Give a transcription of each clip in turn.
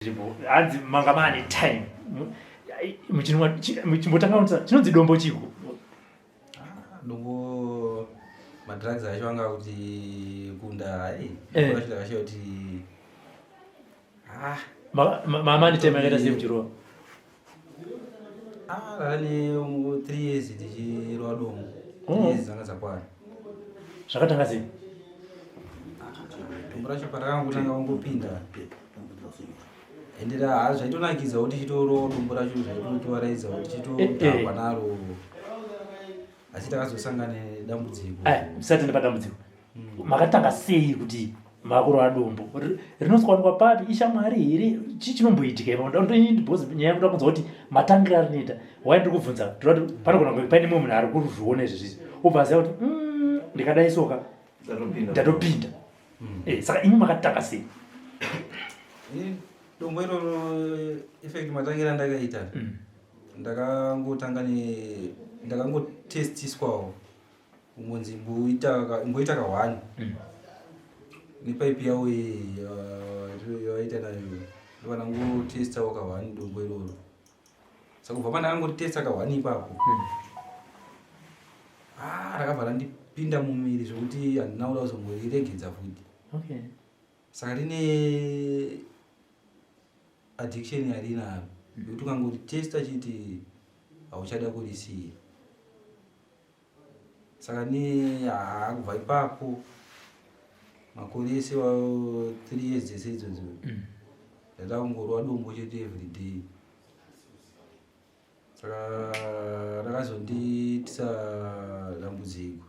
Zviripo. Hanzi manga maane time muchinwa muchimbotanga kunzi chinonzi dombo chiko. Ah, dombo madrugs acho anga kuti kunda hai. Eh. Racho ndakashaya kuti ah Mama ane time yakaita sei muchirova? Ah, rane 3 years tichirova dombo. 3 years dzanga dzakwana. Zvakatanga sei? Dombo racho parakangotanga kungopinda. Ende ha zvaitonakidza kuti tichitoro dombo racho zvaitotivaraidza kuti tichitodhakwa naro. Asi takazosangana nedambudziko. Eh, musati nepadambudziko. Makatanga sei kuti makurova dombo? Rinozowanikwa papi? Ishamwari here? Chii chinomboitika ipapo? Because nyaya yekuda kunzwa kuti matangiro arinoita. Why ndiri kubvunza? Ndinoda kuti panogona kunge paine mumwe munhu ari kuzviona izvi zvizvi. Obva aziva kuti ndikadai soka ndatopinda. Saka imi makatanga sei? Dombo iroro effect matangira andakaita. Ndakangotanga ne ndakangotestiswawo kungonzi imboita ka one. Nepaipi yawo yavaita nayo ndobva ndangotestawo ka one dombo iroro. Saka kubva pandakangotesta ka one ipapo. Ah, rakabva randipinda mumuviri zvekuti handina kuda kuzomboriregedza futi. Saka rine addiction yarinaro yekuti ukangoritesta chete hauchada kurisiya. Saka ne haa kubva ipapo makore ese wawo 3 years dzese idzodzo ndada kungorova dombo chete every day. Saka rakazondiitisa dambudziko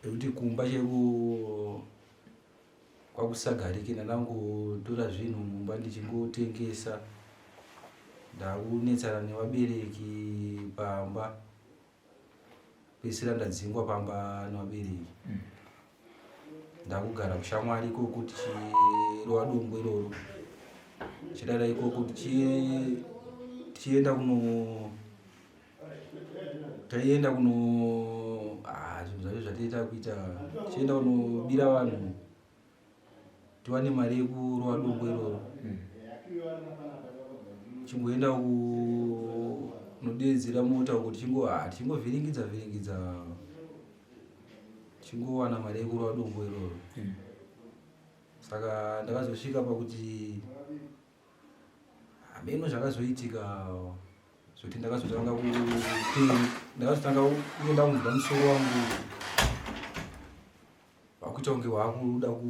rekuti kumba chaiko kwakusagarike, ndandangotora zvinhu mumba ndichingotengesa, ndakunetsana nevabereki pamba, pedzisira ndadzingwa pamba nevabereki. Ndakugara kushamwari ikoko tichirova dombo iroro, tichidada ikoko tichienda kuno taienda kuno zvinhu zvacho zvatiita kuita tichienda kunobira vanhu tiwane mari yekurova dombo iroro. Chimboenda kunodeedzera mota uko tichingovhiringidza vhiringidza tichingowana mari yekurova dombo iroro. Saka ndakazosvika pakuti hameno zvakazoitika zvekuti ndakazotanga ndakazotanga kuenda kunzwa musoro wangu wakuita kunge wakuda ku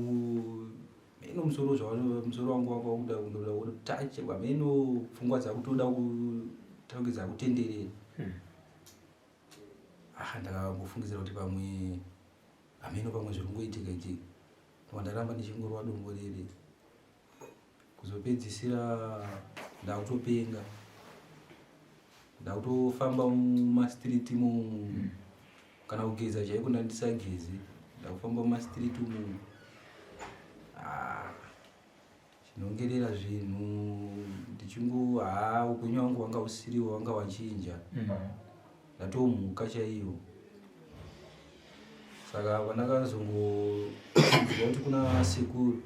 meno musoro zvawo musoro wangu wanga wakuda kundoda kutache hameno pfungwa dzakutoda kuita kunge dzakutenderera. Ah, ndakangofungidzira kuti pamwe hameno pamwe zviri kungoitika itika. Ndobva ndaramba ndichingorova dombo rere. Kuzopedzisira ndakutopenga. Ndakutofamba mumastreet imomu. Kana kugeza chaiko ndandisagezi. Ndakufamba mumastreet umu. Ah, chinongerera zvinhu ndichingo haa upenyu hwangu hwanga husiriwo hwanga hwachinja. Ndatomhuka chaiyo. Saka pandakazongonzwa kuti kuna sekuru.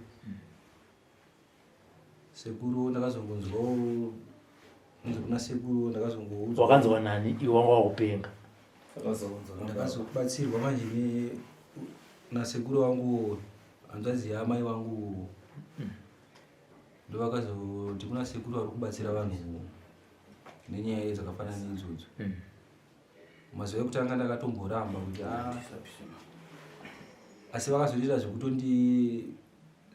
Sekuru ndakazongonzwawo kunzi kuna sekuru ndakazongoudzwa. Wakanzwa nani iwe wanga wakupenga? Ndakazobatsirwa manje nasekuru vangu hanzvadzi yaamai vangu. Ndovakazoti kuna sekuru vari kubatsira vanhu nenyaya dzakafanana neidzodzo. Mazuva ekutanga ndakatomboramba kuti asi vakazoita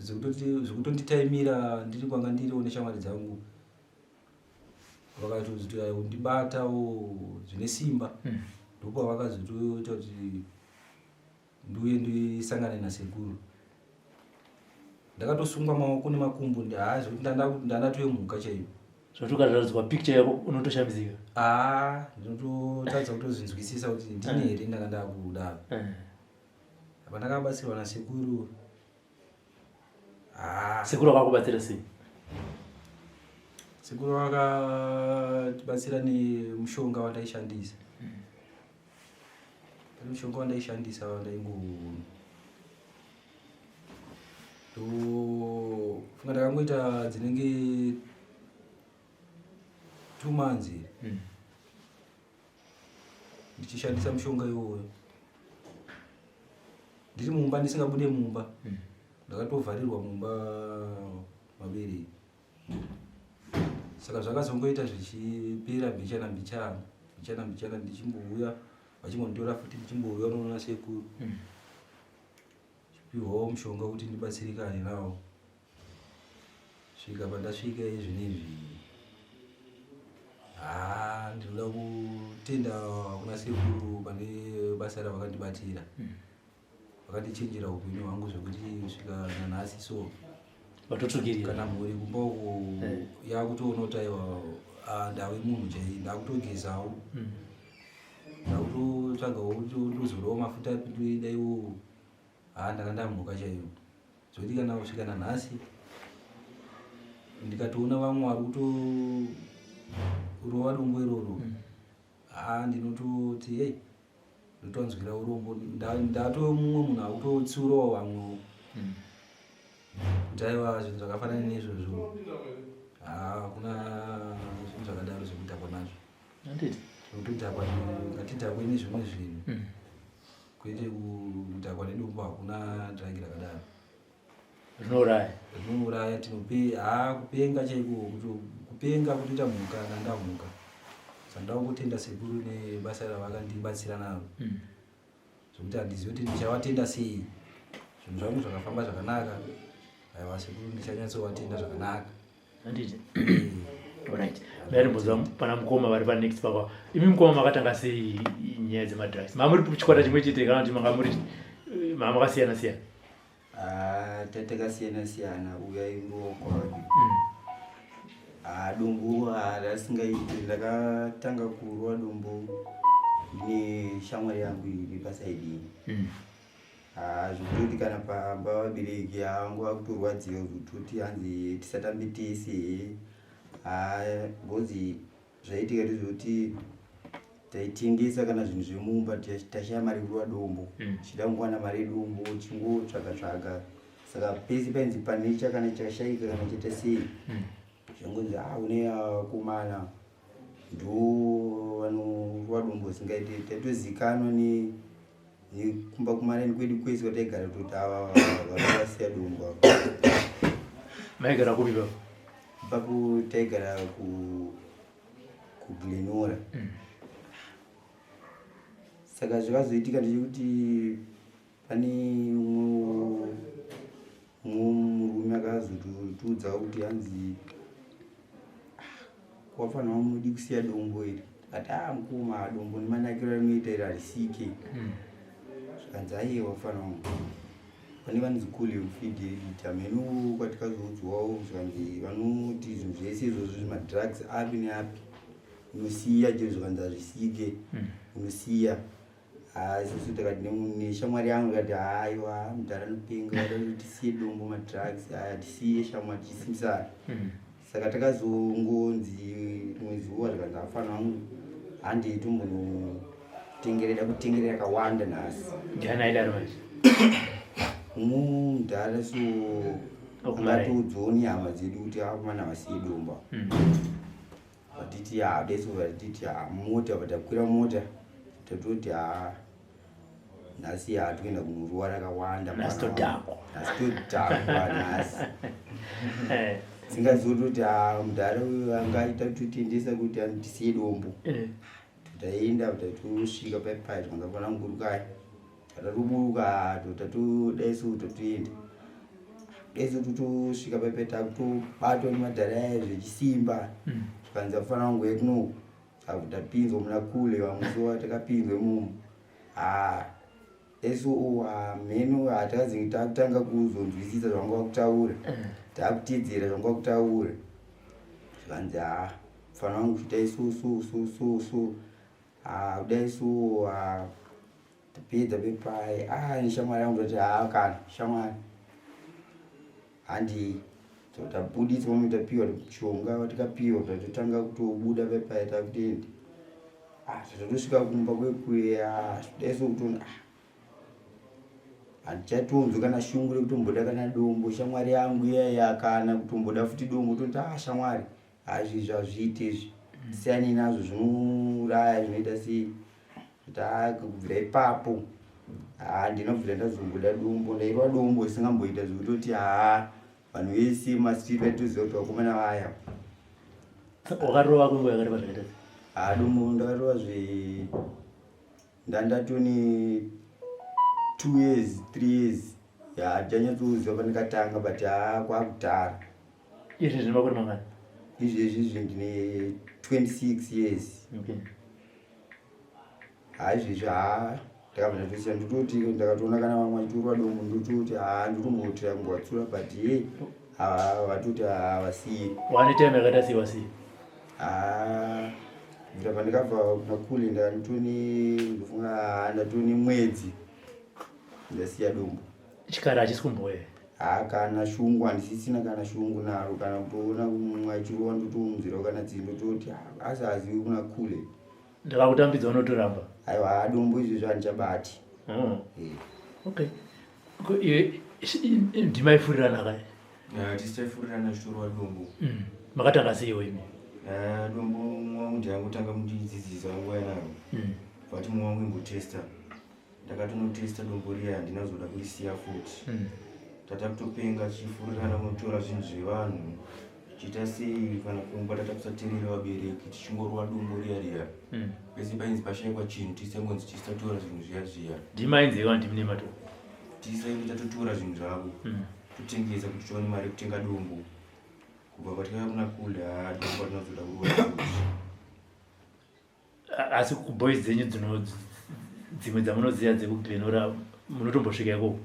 zvekutonditaimira ndiri kwanga ndiriwo neshamwari dzangu, vakatozoita kundibatawo zvine simba. Ndopavakazotoita kuti ndiuye ndisangane nasekuru. Ndakatosungwa maoko nemakumbo, zvekuti ndandatove mhuka chaiyo. Zvekuti ukaratidzwa picture yako unotoshamisika. Ndinototadza kutozvinzwisisa kuti ndini here ndanga ndakudaro. Apa ndakabatsirwa nasekuru. Sekuru vakakubatsira sei? Sekuru vakatibatsira nemushonga wandaishandisa. Pane mushonga wandaishandisa wandaingo Ndofunga ndakangoita dzinenge 2 months ndichishandisa mushonga iwoyo, ndiri mumba, ndisingabude mumba. Ndakatovharirwa mumba mabereki. Saka zvakazongoita zvichipera mbichana mbichana, mbichana mbichana, ndichimbouya, vachimbonditora futi, ndichimbouya unoona sekuru, chipiwawo mushonga kuti ndibatsirikane nawo, svika pandasvika izvinezvi. Ha, ndinoda kutenda kuna sekuru pane basa ravakandibatira. Vakandichenjera upenyu hwangu zvekuti svika nanhasi so. Vatotsvukirira. Kana mhuri kumba uku yakutoona kuti aiwa, ah, ndave munhu chai, ndakutogezawo, ndakutotsvagawo kuti ndozorawo mafuta ndoidaiwo. Ha, ndanga ndamhuka chaiyo, zvokuti kana kusvika nanhasi ndikatoona vamwe vari kutorova dombo iroro, ha, ndinototi hei, ndotonzwira urombo. Ndatove mumwe munhu akutotsiurawo vamwewo kuti aiwa, zvinhu zvakafanana neizvozvo, hakuna zvinhu zvakadaro zvekudhakwa nazvo. Handiti? Zvekutodhakwa, ngatidhakwe nezvimwe zvinhu, kwete kudhakwa nedombo. Hakuna drug rakadaro. Rinouraya. Rinouraya. Tinope, ha, kupenga chaiko, kupenga kutoita mhuka nandamhuka. Saka ndoda kungotenda sekuru nebasa ravakandibatsira naro, zvokuti handizivi kuti ndichavatenda sei. Zvinhu zvangu zvakafamba zvakanaka. Aiwa, sekuru ndichanyatsovatenda zvakanaka. Handiti? Alright, ndaimbonzwa pana mukoma vari panext papa. Imi mukoma, makatanga sei nyaya dzemadrugs? Mamuri chikwata chimwe chete kana kuti manga muri makasiyana siyana? Ah, tatakasiyana siyana. Uya iruoko. Ah, dombo rasingaiti. Ndakatanga kurwa dombo ndine shamwari yangu iri pasaidi. Ah, zvekutoti kana pamba vabereki vangu vakutorwadziwa, zvekutoti hanzi tisatambe tese. Ah, because zvaitika ndezvekuti taitengesa kana zvinhu zvemumba, tashaya mari yekurova dombo, chida kungowana mari yedombo, chingotsvaga tsvaga. Saka pese painzi pane chakana chakashaika kana chaita sei, zvangonzi a une akomana ndo vanorova dombo singaite. Taitozikanwa nekumba kumareni kwedu kwese kwataigara, kutoti ava vanovasiya dombo ava. Maigara kupi baba? Ipapo taigara kuGlenora. Saka zvakazoitika ndechekuti pane umwe murume akazotiudzawo kuti hanzi, "Ah, wafanira munodi kusiya dombo iri." Tikati, "A mukoma, dombo nemanakiro arinoita iri harisike." Zvikanzi, "Aiwa, wafanira wangu, pane vanonzi Kule Fidelity." Hameno kwatikazoudzwawo, zvikanzi vanoti zvinhu zvese izvozvo, zvemadrugs api neapi, unosiya chero. Zvikanzi hazvisike, unosiya. Ha, isusu takati neshamwari yangu, tikati, "Haiwa, mudhara anopenga, vada kuti tisiye dombo, madrugs aya tisiye shamwari, tichisimbisana." Saka takazongonzi rimwe zuva, zvikanzi, "Afana wangu, handei tombonotengerera kutengerera yakawanda nhasi." Ndiani aidaro manje? Mudhara so. Okumara. Akatoudzawo nehama dzedu kuti akomana vasiye dombo. Vatiti ha, deso vatiti ha, mota, vatakwira mota, tatoti ha, nhasi ha toenda kunoruwa rakawanda. Nhasi todhakwa. Nhasi todhakwa nhasi. Singazototi ha, mudhara uyu angaita kutotendesa kuti andisiye dombo. Taenda, tatosvika paipai, tikanza pana ngurukai, tatoburuka, tatodaiso, tatoenda daiso, totosvika paipai, takutobatwa nemadhara aya zvechisimba. Zvikanzi, "Afana wangu, yekuno." Tapinzwa muna kule, vamwe so takapinzwa imomo. Ha, daiso mheno hatakazi takutanga kuzonzwisisa zvavanga vakutaura, takutedzera zvavanga vakutaura. Zvikanzi, "Ha, mufana wangu, chitai so so so so so." Ha, kudai so, ha, tapedza pepai. A neshamwari yangu tati, "Ha, kana shamwari, handei." So tabuditswa mwe, tapiwa mushonga, tikapiwa, tatotanga kutobuda pepai, takutoenda. Ah, tatotosvika kumba kwekuya, dai so kutoona, ah, Handichatonzwi kana shungu rekutomboda kana dombo shamwari yangu iyaya kana kutomboda futi dombo toti ah shamwari hazvizvi hazviite izvi siyanei nazvo zvinouraya zvinoita sei kuti ah kubvira ipapo haa ndinobvira ndazomboda dombo ndairwa dombo isingamboita zvekutoti haa vanhu vese mastreet vaitoziva kuti vakomana vaya wakarova kwenguva yakareba zvakaita sei haa dombo ndakarova zve ndandatone 2 years 3 years ya handichanyatsoziva pandikatanga but haa kwakudhara izvi zvine makore mangani izvezvi izvi ndine 26 years okay. Haa izvezvi haa ndakabva ndatosiya ndototi ndakatoona kana vamwe vachitorwa dombo ndototi haa ndotombotira kumbovatsura but ye vatoti havasiye wane time yakaita sei wasiye haa kubvira pandakabva kuna kule ndakatone ndofunga haa ndatone mwedzi ndasiya dombo chikara hachisi kumboya haa kana shungu handisisina kana shungu naro kana kutoona mumwe achirova ndotomunzwirawo kana tsii ndototi asi hazivi kuna kule Ndakakutambidza unotoramba. Aiwa dombo izvezvi handichabati. Oh. Eh. Okay. Ko iwe ndimaifurirana ka? Yeah, tisaifurirana zvitorwa dombo. Makatanga seiwo imi? Yeah, dombo mumwe wangu ndangotanga kundidzidzisa nguva yanaro. But mumwe wangu imbotesta. Ndakatonotesta dombo riya handina kuzoda kurisiya futi. Tata kutopenga tichifurirana kunotora zvinhu zvevanhu. Tichiita sei kana kumba tata kusateerera vabereki tichingorova dombo riya riya. Pese painzi pashaikwa chinhu tisangonzi tisatora zvinhu zviya zviya. Ndimainzi ndimi nemato. Tisainge tatotora zvinhu zvavo. Totengesa kuti tiwane mari yekutenga dombo. Kubva patikauya kuna kule haa dombo hatinazoda kurova futi. Asi kuboys dzenyu dzino dzimwe dzamunoziva dzekuglenora munotombosvika ikoko?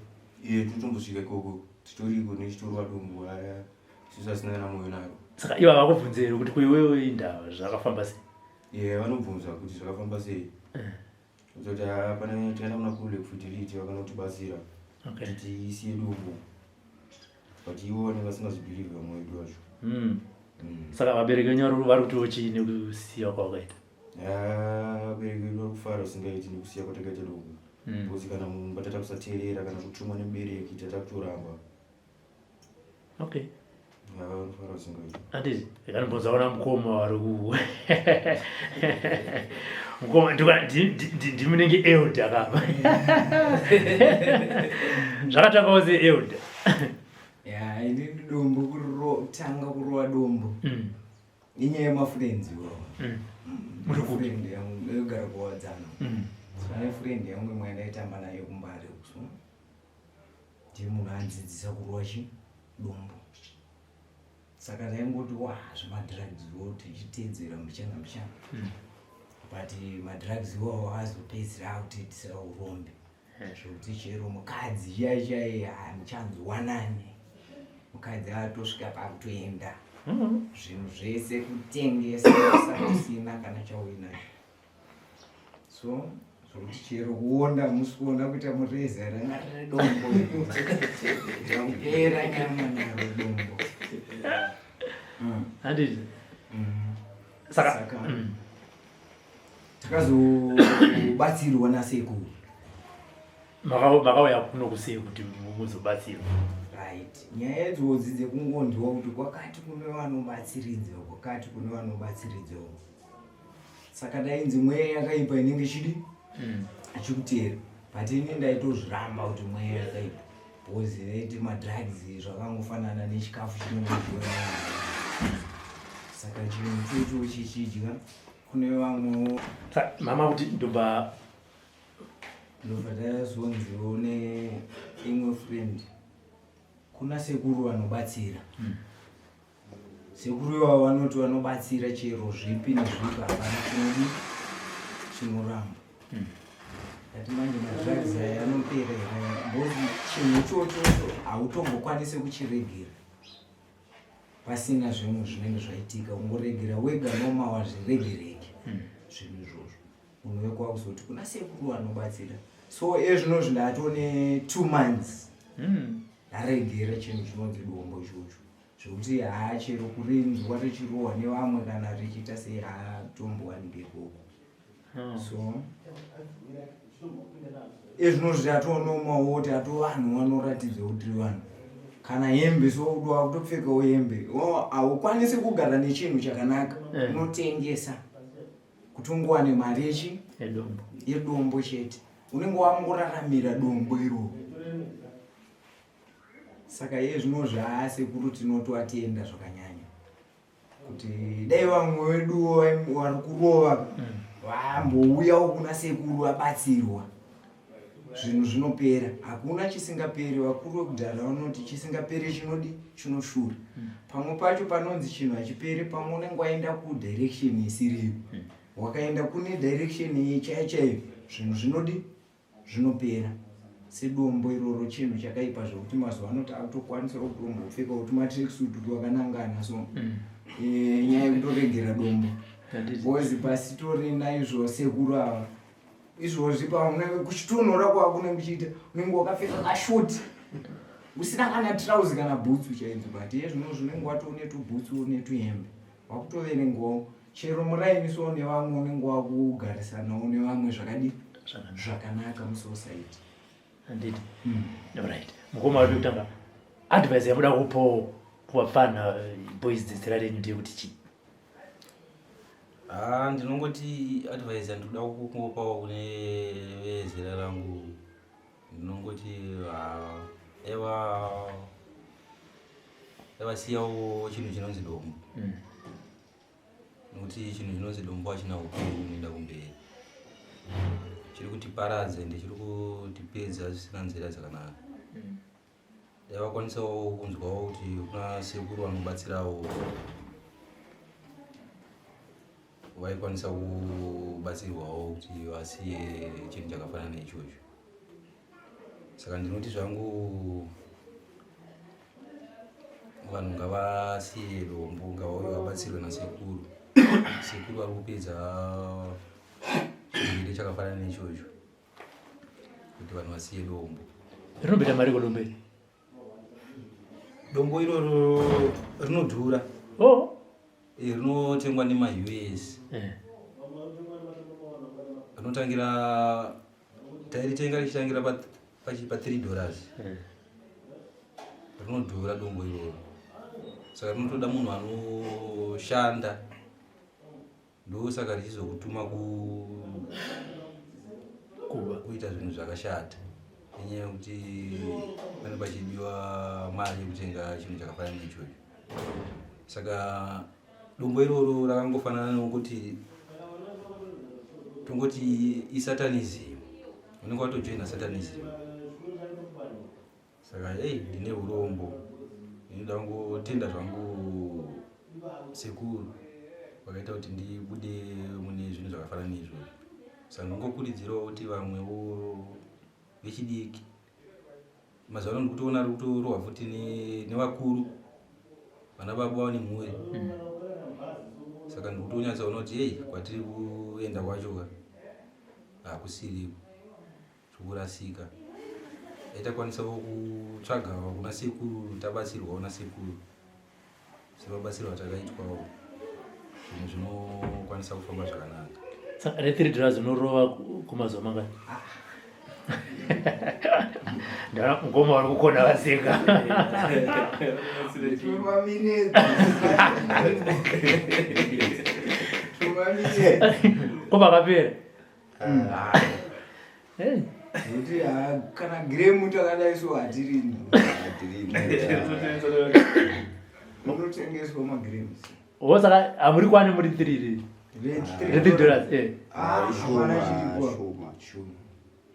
Iye tinotombosvika ikoko titoriko nechitorwa dombo aya isusu asina kana moyo naro. Saka ivo havakubvunze here kuti kuiwewe indava zvakafamba sei? Iye vanobvunza kuti zvakafamba sei. Kutoti haa pane tikaenda kuna kule kufidelity vakanotibatsira kuti tiisiye dombo. But ivo vanenge vasingazvibhilivhi vamwe vedu vacho. Saka vabereki venyu vari kutiwo chii nekusiya kwawakaita? Vabereki vedu vari kufara zvisingaiti nekusiya kwatakaita dombo. Because kana mumba tata kusateerera kana kutumwa nemubereki tata kutoramba. Okay. Vanofara zvisingaiti. Handiti ndikanombonzwa mukoma vari ku mukoma ndimunenge elder kapa. Zvakatangawo se elder. Ya, ini dombo kurotanga kurova dombo. Inyaya yemafriends iwawo. Muri kupi? Friend yangu yogara kuwadzana. So ane friend yangu imwe yandaitamba nayo kumbare so. Ndiye munhu andidzidzisa kurova chi dombo. Saka taingoti wa zvemadrugs wo tichiteedzera mbichana mbichana. But madrugs iwawo azopedzisira akutiitisira urombe. Zvekuti chero mukadzi chai chai hamuchanzwanani. Mukadzi atosvika pakutoenda. Zvinhu zvese kutengesa usina kana chauinacho. So zvokuti chero kuonda musi kuona kuita mureza ranga riri dombo. Rakupera nyama naro dombo. Handiti? Saka Takazobatsirwa nasekuru. Makauya kuno kusei kuti muzobatsirwa? Right. Nyaya idzodzi dzekungonzwa kuti kwakati kune vanobatsiridza, kwakati kune vanobatsiridza. Saka ndainzi mweya yakaipa inenge ichidi ichikuteera. But ini ndaitozviramba kuti mweya yakaipa. Because ndaiti madrugs zvakangofanana nechikafu chinongodyiwa nevanhu. Saka chinhu ichocho chichidya kune vamwewo. Saka mama kuti ndobva ndobva tazonziwo neimwe friend kuna sekuru vanobatsira. Sekuru ivavo vanoti vanobatsira chero zvipi nezvipi, hapana chinodi chinoramba. Ati manje madrugs aya anopera here? Because chinhu ichocho hautombokwanisi kuchiregera pasina zvimwe zvinenge zvaitika. Ungoregera wega noma wazviregereki zvinhu izvozvo. Munhu wekwa kuzoti kuna sekuru vanobatsira. So ezvinozvi ndatone 2 months ndaregera chinhu chinonzi dombo ichocho. Zvekuti haa chero kurinzwa richirohwa nevamwe kana richiita sei haatombowanikwe ikoko. So Ezvinozvi tatonomawo kuti ato vanhu vanoratidza kuti tiri vanhu. Kana hembe so wakutopfekawo hembe. Haukwanisi kugara nechinhu chakanaka. Eh. Unotengesa kuti ungowane mari yechi yedombo. Yedombo chete. Unenge wangoraramira dombo iroro. Saka iye zvino zvaasekuru tinotoatenda zvakanyanya. Kuti dai vamwe veduwo vari kurova vambouyawo kuna sekuru vabatsirwa. Zvinhu zvinopera, hakuna chisingaperi. Vakuru vekudhara vanoti chisingaperi chinodi chinoshura. Pamwe pacho panonzi chinhu hachiperi, pamwe unenge waenda kudirection isiriyo. Wakaenda kune direction iyi chaiyo chaiyo, zvinhu zvinodi zvinopera. Sedombo iroro chinhu chakaipa zvekuti mazuva ano takutokwanisa kutombopfeka kuti matracksuit twakanangana so mm. E, nyaya yekutoregera dombo because pasitorina izvo sekuru ava izvozvi paunenge kuchitonhora kwakunenge kuchiita unenge wakapfeka kashoti usina kana trauzi kana bhutsu chaidzo but iye zvino zvinenge watone tubhutsu netuhembe wakutoverengawo chero muraini so nevamwe unenge wakugarisanawo nevamwe zvakadii zvakanaka musociety handiti mm. Alright mukoma wadi kutanga advice yamuda kupawo kuvapfana eh, boys dzezera renyu ndeyekuti chii ah, ndinongoti advice yandinoda kungopawo kune vezera rangu ndinongoti ah, eva evasiyawo chinhu chinonzi dombo mm. Nekuti chinhu chinonzi dombo hachina upenyu unoenda kumberi. Chiri kutiparadza ende chiri kutipedza zvisina nzira dzakanaka. Mm. Dai vakwanisawo kunzwawo kuti kuna sekuru vanobatsirawo vaikwanisa kubatsirwawo kuti vasiye chinhu chakafanana neichocho. Saka ndinoti zvangu vanhu ngavasiye dombo ngavauye vabatsirwe nasekuru sekuru vari kupedza chirwere chakafanana nechocho kuti vanhu vasiye dombo rinomboita mari ko dombo iri dombo iroro rinodhura oh. Eh, rinotengwa nemaus eh. rinotangira tairitenga richitangira pa 3 dollars eh. Rinodhura dombo iroro saka rinotoda munhu anoshanda ndosaka richizokutuma kuba kuita zvinhu zvakashata nenyaya yekuti pane pachidiwa mari yekutenga chinhu chakafanana neichocho saka dombo iroro rakangofanana nokuti tongoti isatanism unenge watojoina satanism Saka hey, ndine urombo ndinoda kungotenda zvangu sekuru vakaita kuti ndibude mune zvinhu zvakafanana neizvozvo saka ndingokurudzirawo kuti vamwewo vechidiki mazuva ano ndikutoona ari kutorohwa futi nevakuru vana baba vane mhuri mm. saka ndikutonyatsaona kuti hei kwatiri kuenda kwacho ka hakusiriko Zvokurasika. Dai takwanisawo kutsvaga kuna sekuru tabatsirwawo nasekuru semabatsirwo atakaitwawo zvinhu zvinokwanisa kufamba zvakanaka. Saka re3 dollars unorova kumazuva mangani? Ndaona mukoma vari kukona vaseka. Ko vakapera? Nekuti kana giremu takadai so hatirini. Munotengeswa magrems. Oh, saka hamuri kwani muri 3 ri? Re 3 dollars eh. Ah, hapana chiripo.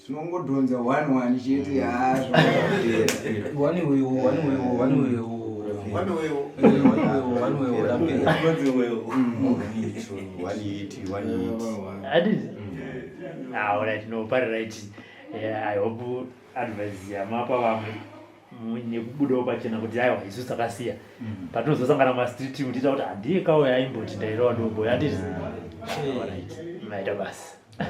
Tinongodhonza 1 1 chete haa. One way, one way, one way. One way. One way, one way. One eight, one eight. Handiti? Ah, alright, no, pari right. Yeah, I hope advice yamapa vamwe nekubudawo pachena kuti aiwa isu takasiya patinozosangana mumastreet tiita kuti handiye kauya aimboti ndairova dombo handiti? Alright, maita basa.